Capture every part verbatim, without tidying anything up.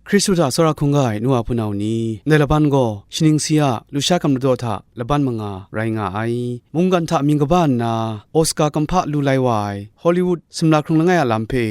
Hkristu hta tsawra hkungga ai nu wa hpunau ni, ndai laban gaw shaning si a lusha hkam ladaw hta laban manga rai nga ai. Mungkan hta mying kaba nna, Oscar kamhpa lu lai wa ai Hollywood sumla hkrung langai a lam hpe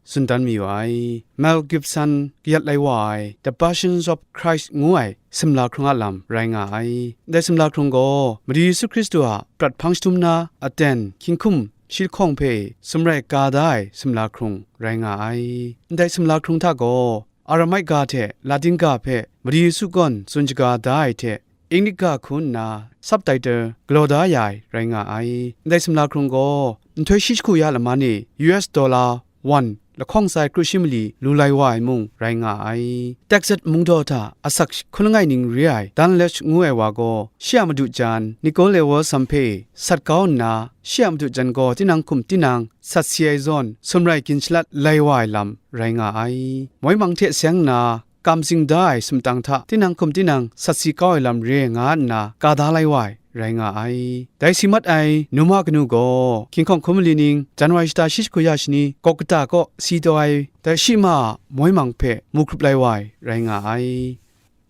tsun dan mayu ai. Mel Gibson kayat lai wa ai The Passion of Christ ngu ai sumla hkrung a lam rai nga ai. Ndai sumla hkrung gaw Madu Yesu Hkristu a prat hpang shadum na aten hkying hkum shi lahkawng hpe sumrai ka da ai sumla hkrung rai nga ai. Ndai sumla hkrung hta gaw Aramai ga hte Latin ga hpe Madu Yesu kaw tsun shaga da ai hte, English ga hku nna subtitle galaw da ya ai rai nga ai. Ndai sumla hkrung gaw nhtoi shi jahku ya laman e U S dollar won lahkawng tsai kru shi mali lu lai wa ai mung rai nga ai. Texas mungdaw hta asak hkun langai ning re ai Dunlach ngu ai wa gaw shi a madu jan Nicole Wilson hpe sat kau nna, shi a madu jan gaw tinang hkum tinang sat si ai zawn sumrai gin shalat lai wa ai lam rai nga ai. Moi mang hte seng nna, kam zing da ai sumtang hta tinang hkum tinang sat si kau ai lam re nga nna ka da lai wa ai rai nga ai. Dai si mat ai numa kanu gaw hkying hkawng hkum mali ning January shata shi jahku ya shani Kolkata kaw si taw ai, dai shi ma a moi mang hpe mu hkrup lai wa ai rai nga ai.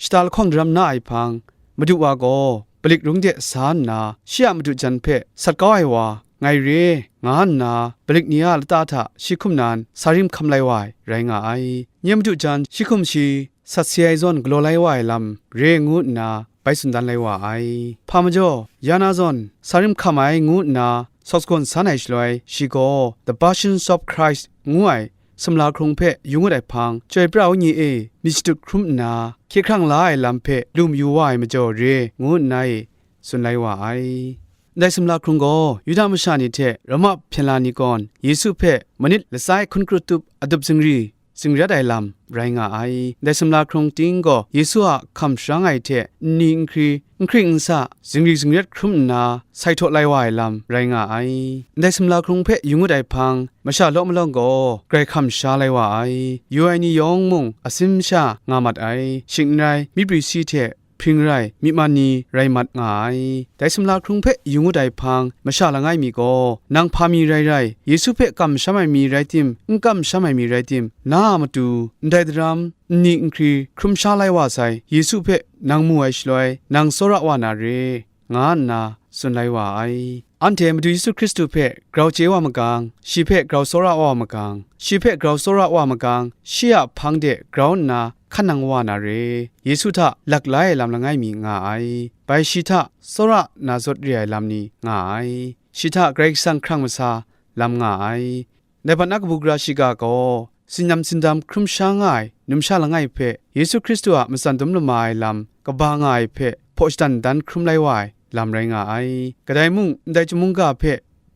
Shata lahkawng daram na ai hpang, Madu wa gaw palik rung de sa nna, shi a madu jan hpe sat kau ai wa ngai re, nga nna, palik ni a lata hta shi hkum nan sa rim hkam lai wa ai rai nga ai. Nye madu jan shi hkum shi sat si ai zawn galaw lai wa ai lam re ngu nna bai tsun dan lai wa ai. Hpa majaw, ya na zawn sa rim hkam ai ngu nna sawt sagawn san ai shaloi, shi gaw The Passion of Christ ngu ai sumla hkrung hpe yu ngut ai hpang, Chyoi pra wenyi e myit shadut hkrum nna, hkye hkrang la ai lam hpe lu mayu wa ai majaw re, ngu nna e tsun lai wa ai. Ndai sumla hkrung gaw Yuda masha ni hte Roma hpyen la ni kaw Yesu hpe manit latsai hkun kru tup adup zingri zingrat ai lam rai nga ai. Ndai sumla hkrung ting gaw Yesu a hkam sharang ai hte nni nhkri, nhkring nsa, zingri zingrat hkrum nna sai htaw lai wa ai lam rai nga ai. Ndai sumla hkrung hpe yu ngut ai hpang, masha law malawng gaw grai hkam sha lai wa ai. Yu ai ni yawng mung asin sha nga mat ai. Shing n rai, myi prisi hte hpring rai, myi man ni rai mat nga ai. Dai sumla hkrung hpe yu ngut ai hpang, masha langai mi gaw, nang hpa mi rai rai, Yesu hpe kamsham ai mi rai tim, n kamsham ai mi rai tim, na a matu, ndai daram, nni nhkri hkrum sha lai wa sai, Yesu hpe nang mu ai shaloi, nang tsawra wa na re, nga nna tsun lai wa ai. Anhte Madu Yesu Hkristu hpe grau chye wa magang, shi hpe grau tsawra wa magang, shi hpe grau tsawra wa magang, shi a hpang de grau nna hkan nang wa na re. Yesu hta lak la ai lam langai mi nga ai. Bai shi hta tsawra na zawt re ai lam ni nga ai. Shi hta Karai Kasang hkrang masa lam nga ai. Dai hpang na kabu gara shiga gaw, tsinam tsindam hkrum sha nga ai numsha langai hpe, Yesu Hkristu a matsan dum lama ai lam kaba nga ai hpe, hpaw shadan dan hkrum lai wa ai lam rai nga ai. Kadai mung, ndai chyum mungga hpe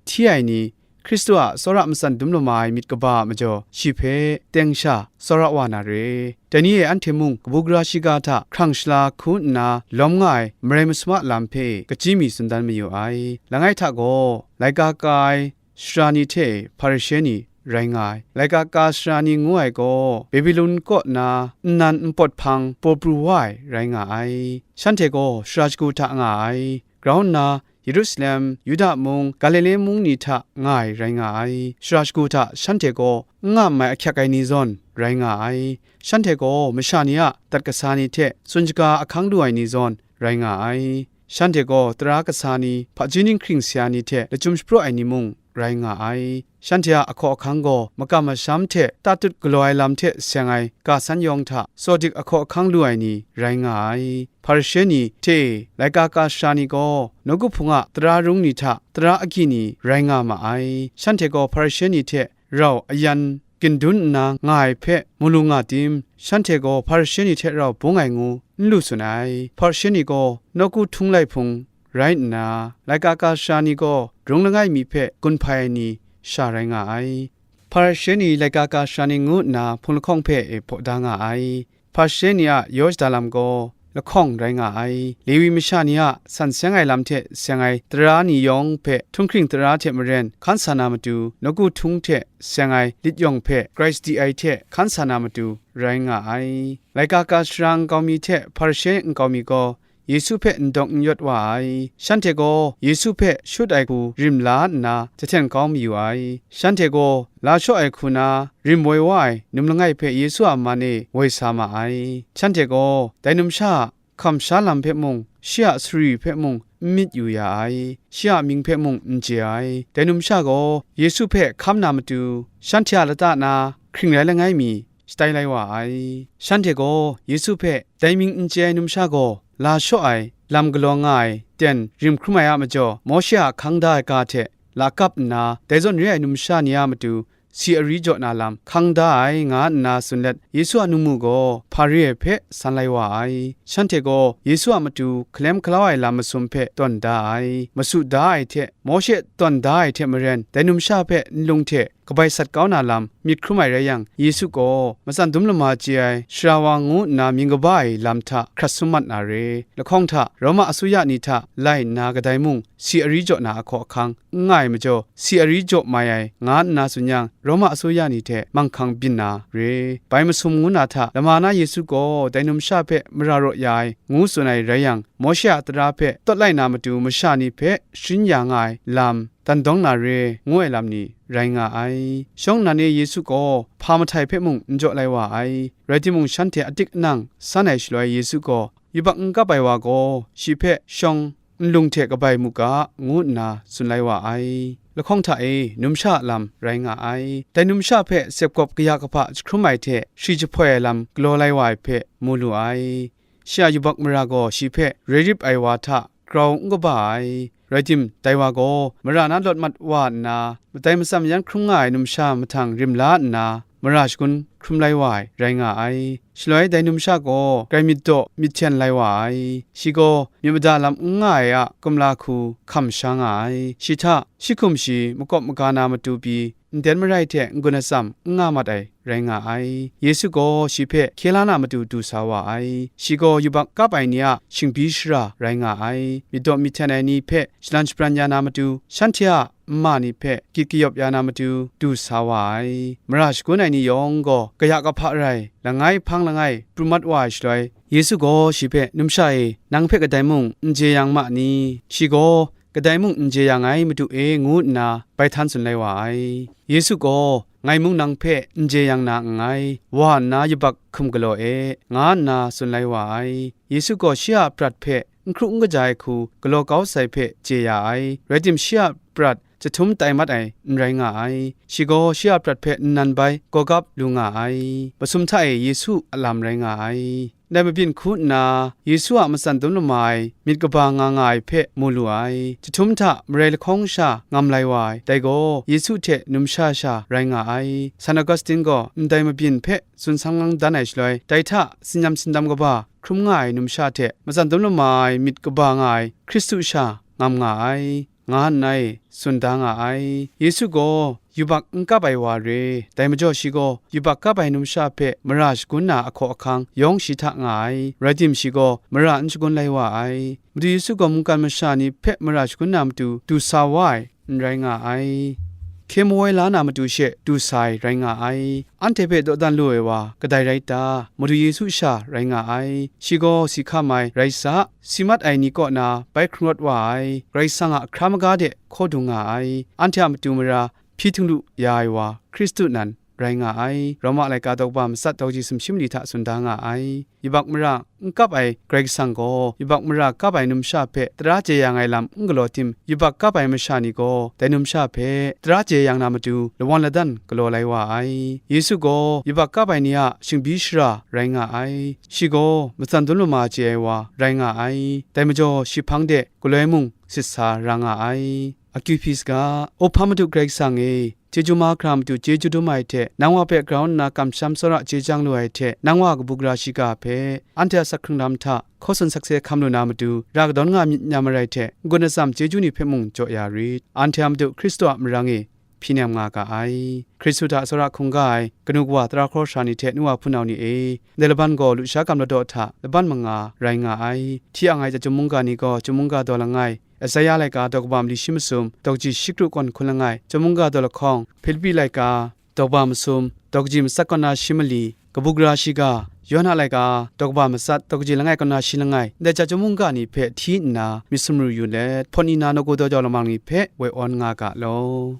hti ai ni, Hkristu a tsawra matsan dum lama ai myit kaba a majaw, shi hpe teng sha tsawra wa na re. Dai ni e anhte mung, kabu gara shiga hta hkrang shala hku nna lawm nga ai marai masum a lam hpe kachyi mi tsun dan mayu ai. Langai hta gaw, laika ka ai, sara ni hte Hparishe ni rai nga ai. Laika ka sara ni ngu ai gaw, Babilon kaw na nnan npawt hpang paw pru wa ai rai nga ai. Shanhte gaw sara shagu hta nga ai. Grau nna, Yerusalem, Yuda mung, Galile mung ni hta nga ai rai nga ai. Sara shagu hta shanhte gaw n ngam ai ahkyak ai ni zawn rai nga ai. Shanhte gaw masha ni a dat kasa ni hte tsun shaga ahkang lu ai ni zawn rai nga ai. Shanhte gaw tara kasa ni, hpaji ninghkring saya ni hte lachyum shapraw ai ni mung rai nga ai. Shanhte a ahkaw ahkang gaw makam masham hte tatut galaw ai lam hte seng ai ga san yawng hta sawdik ahkaw ahkang lu ai ni rai nga ai. Hparishe ni hte laika ka sara ni gaw nawku hpung a tara rung ni hta tara agyi ni rai nga ma ai. Shanhte gaw Hparishe ni hte rau ayan gindun nna nga ai hpe mu lu nga tim, shanhte gaw Hparishe ni hte rau bung ai ngu n lu tsun ai. Hparishe ni gaw nawku htung lai hpung rai nna, laika ka sara ni gaw rung langai mi hpe gun hpai ai ni sha rai nga ai. Hparishe ni laika ka sara ni ngu nna hpung lahkawng hpe e hpaw da nga ai. Hparishe ni a yaw shada lam gaw lahkawng rai nga ai. Lewi masha ni a san seng ai lam hte seng ai tara ni yawng hpe htunghkring tara hte maren hkan sa na matu, nawku htung hte seng ai lit yawng hpe grai sadi ai hte hkan sa na matu rai nga ai. Laika ka sara nkau mi hte Hparishe nkau mi gaw Yesu hpe n dawng n yawt wa ai. Shanhte gaw Yesu hpe shut ai hku rim la nna jahten kau mayu ai. Shanhte gaw la shaw ai hku na rim woi wa ai num langai hpe Yesu a man e woi sa ma ai. Shanhte gaw dai numsha a kamsha lam hpe mung, shi a sari hpe mung n myit yu ya ai, shi a mying hpe mung n chye ai. Dai numsha gaw Yesu hpe hkam na matu, shanhte a lata na hkring rai langai mi shatai lai wa ai. Shanhte gaw Yesu hpe dai mying n chye ai numsha gaw la shaw ai, lam galaw nga ai ten rim hkrum ai a majaw, Mawshe a hkang da ai ga hte lakap nna, dai zawn re ai numsha ni a matu si ari jaw na lam hkang da ai, nga nna tsun let, Yesu a ningmu gaw hpa re ai hpe san lai wa ai. Shanhte gaw Yesu a matu hkalem hkalau ai lam masum hpe tawn da ai, masu da ai hte, Mawshe tawn da ai hte maren, dai numsha hpe nlung hte kabai sat kau na lam myit hkrum ai rai yang, Yesu gaw matsan dum lama chye ai sara wa ngu nna mying kaba ai lam hta hkrat sum mat na re. Lahkawng hta Roma asuya ni hta lai nna kadai mung si ari jaw na ahkaw ahkang n nga ai majaw, si ari jaw mai ai, nga nna tsun yang, Roma asuya ni hte manghkang byin na re. Bai masum ngu na hta, lama na Yesu gaw dai numsha hpe mara raw ya ai, ngu tsun ai rai yang, Mawshe a tara hpe tawt lai na matu masha ni hpe sharin ya nga ai lam dan dawng na re, ngu ai lam ni rai nga ai. Shawng nnan e Yesu gaw hpa mahtai hpe mung n jaw lai wa ai. Rai timung, shanhte atik anang san ai shaloi, Yesu gaw, yubak n kap ai wa gaw shi hpe shawng nlung hte kabai mu ga, ngu nna tsun lai wa ai. Lahkawng hta e numsha a lam rai nga ai. Dai numsha hpe sepgawp kaya kahpa jahkrum ai hte, shi jahpoi ai lam galaw lai wa ai hpe mu lu ai. Shi a yubak mara gaw shi hpe roi rip ai wa hta grau n kaba ai. Rai tim, dai wa gaw mara na lawt mat wa nna, matai matsam yan hkrum nga ai numsha mahtang rim la nna, mara shagun hkrum lai wa ai rai nga ai. Shaloi dai numsha gaw grai myit daw myit hten lai wa ai. Shi gaw myit mada lam n nga ai a kumla hku hkam sha nga ai. Shi hta shi hkum shi makawp maga na matu pyi, nden marai hte n-gun atsam n nga mat ai rai nga ai. Yesu gaw shi hpe hkye la na matu du sa wa ai. Shi gaw yubak kap ai ni a shingbyi shara rai nga ai. Myit daw myit hten ai ni hpe shalan shabran ya na matu, shanhte a nma ni hpe gyit kayawp ya na matu du sa wa ai. Mara shagun ai ni yawng gaw kaya kahpa rai, langai hpang langai pru mat wa ai shaloi, Yesu gaw shi hpe, "Numsha e, nang hpe kadai mung n jeyang ma ni?" Shi gaw, "Kadai mung n jeyang ai, Madu e," ngu nna bai htan tsun lai wa ai. Yesu gaw, "Ngai mung nang hpe n jeyang na nngai, wa nna yubak hkum galaw e," nga nna tsun lai wa ai. Yesu gaw shi a prat hpe n hkru n kaja ai hku galaw kau sai hpe chye ya ai. Rai tim, shi a prat jahtum tai mat ai n rai nga ai. Shi gaw shi a prat hpe nnan bai gawgap lu nga ai. Masum hta e Yesu a lam rai nga ai. Ndai mabyin hku nna, Yesu a matsan dum lama ai myit kaba nga nga ai hpe mu lu ai. Jahtum hta marai lahkawng sha ngam lai wa ai, dai gaw Yesu hte numsha sha rai nga ai. San Augustine gaw ndai mabyin hpe tsun sang lang dan ai shaloi, dai hta sinyam sindam kaba hkrum nga ai numsha hte matsan dum lama ai myit kaba nga ai Hkristu sha ngam nga ai, nga nna e tsun da nga ai. Yesu gaw yubak n kap ai wa re, dai majaw shi gaw yubak kap ai numsha hpe mara shagun na ahkaw ahkang yawng shi hta nga ai. Rai tim, shi gaw mara n shagun lai wa ai. Madu Yesu gaw mungkan masha ni hpe mara shagun na matu du sa wa ai n rai nga ai. Hkye mawai la na matu she du sa ai rai nga ai. Anhte hpe dawdan lu ai wa kadai rai ta? Madu Yesu sha rai nga ai. Shi gaw si hkam ai rai sa, si mat ai ni kaw na bai hkrung rawt wa ai, Karai Kasang a hkra maga de hkaw dung nga ai, anhte a matu mara hpyi htinglu ya ai wa, Hkristu nan rai nga ai. Roma laika daw kaba matsat daw kaji sumshi mali hta tsun da nga ai. Yubak mara n kap ai Karai Kasang gaw, yubak mara kap ai numsha hpe tara jeyang ai lam n galaw tim, yubak kap ai masha ni gaw, dai numsha hpe tara jeyang na matu lawan ladan galaw lai wa ai. Yesu gaw yubak kap ai ni a shingbyi shara rai nga ai. Shi gaw matsan dum lama chye ai wa rai nga ai. Dai majaw, shi hpang de galoi mung sit sa ra nga ai. Akyu hpyi saga. O Hpa Madu Karai Kasang e, chyeju mahkra matu chyeju dum ai hte, nang wa hpe grau nna kamsham tsawra chye chyang lu ai hte, nang wa kabu gara shiga hpe, anhte a sak hkrung lam hta hkaw tsun sakse hkam lu na matu, ra kadawn nga myit n-yam marai hte, n-gun atsam chyeju ni hpe mung jaw ya rit. Anhte a Madu Hkristu a marang e hpyi nem nga ga ai. Hkristu hta tsawra hkungga ai kanu kawa tara hkraw sara ni hte nu wa hpunau ni e, ndai laban gaw lusha gam ladaw hta laban manga rai nga ai. Hti ang ai chyum mungga ni gaw chyum mungga daw langai, Esaia laika daw kaba mali shi masum, daw kaji shi kru kawn hkun langai, chyum mungga daw lahkawng, Hpilipi laika daw kaba masum, daw kaji matsat kaw na shi mali, kabu gara shiga, Yawhan a laika, daw kaba matsat, daw kaji langai kaw na shi langai, ndai chyawm mungga ni hpe hti nna myit sumru yu let, hpawt ni na nawku daw jau lamang ni hpe woi awn nga ga law.